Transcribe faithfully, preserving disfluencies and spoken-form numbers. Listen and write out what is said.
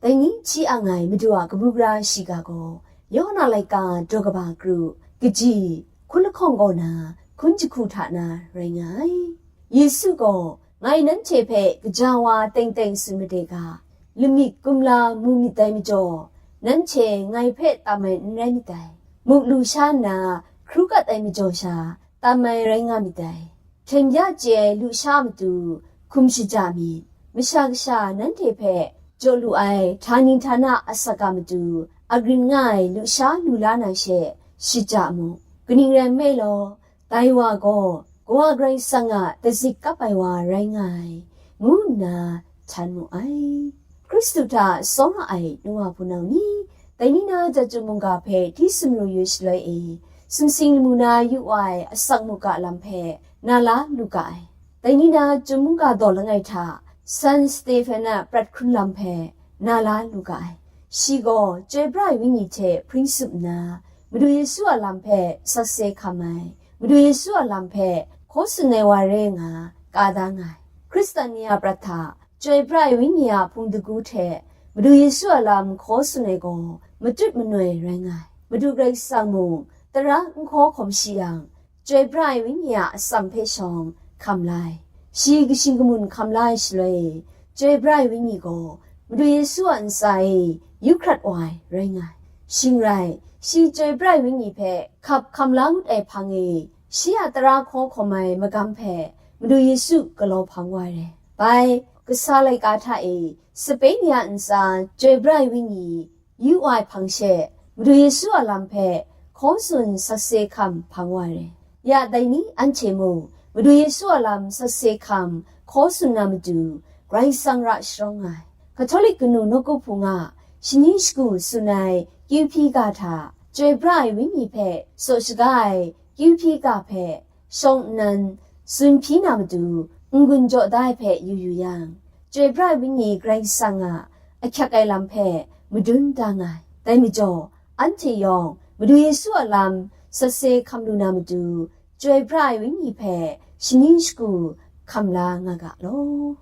Dai ni hti ang ai Madu a kabu gara shiga gaw, Yawhan a laika daw kaba kru, kaji, hkun lahkawng kaw na, hkun jahku hta na rai nga ai. Yesu gaw, "Ngai nanhte hpe kaja wa teng teng tsun made ga, lamik kumla mu myit dai majaw, nanhte ngai hpe tam ai n rai myit dai. Muk lu sha nna, hkru kat ai majaw sha, tam ai rai nga myit dai. Hten ya chye ai lusha a matu hkum shaja myit. Masha Kasha nanhte hpe jaw lu ai htani htana asak a matu agrin nga ai lusha lu la na she shaja mu. Kaning rai nme law, dai wa gaw Kawa Karai Kasang a tazik kap ai wa rai nga ai, ngu nna htan mu ai." Hkristu hta tsawra ai nu wa hpunau ni, dai ni na Chyeju mungga hpe hti sumru yu shaloi e, sumsing lamu na yu wa ai asak muga lam hpe na la lu ga ai. Dai ni na Chyeju mungga daw langai hta, San Stefan a prat hkrun lam hpe na la lu ga ai. Shi gaw Chyoi Pra ai Wenyi hte hpring sup nna, Madu Yesu a lam hpe sakse hkam ai, Madu Yesu a lam hpe hkaw tsun ai wa re nga ka da nga ai. Hkristan ni a prat hta, Chyoi Pra ai Wenyi a hpung dagu hte Madu Yesu a lam hkaw tsun ai gaw matut manoi rai nga ai. Madu Karai Kasang mung tara n hkaw hkawm shi yang, Chyoi Pra ai Wenyi a atsam hpe shawng hkam la ai. Shi kashing kamun hkam la ai shaloi, Chyoi Pra ai Wenyi gaw Madu Yesu a ntsa e yu hkrat wa ai rai nga ai. Shing rai, shi Chyoi Pra ai Wenyi hpe hkap hkam la ngut ai hpang e, shi a tara hkaw hkawm ai magam hpe Madu Yesu galaw hpang wa ai. Bai, kasa laika hta e sape ni a ntsa Chyoi Pra ai Wenyi yu wa ai hpang she, Madu Yesu a lam hpe hkaw tsun sakse hkam hpang wa ai. Ya dai ni anhte mung, Madu Yesu a lam sakse hkam hkaw tsun na matu, Karai Kasang ra sharawng nga ai. Katolik kanu nawku hpung a shani shagu tsun ai kyu hpyi ga hta, Chyoi Pra ai Wenyi hpe tsaw shaga ai kyu hpyi ga hpe shawng nnan tsun hpyi na matu n-gun jaw da ai hpe yu yu yang, Chyoi Pra ai Wenyi Karai Kasang a ahkyak ai lam hpe madun da nga ai. Dai majaw, anhte yawng Madu Yesu a lam sakse hkam lu na matu, Chyoi Pra ai Wenyi hpe shani shagu hkam la nga ga law.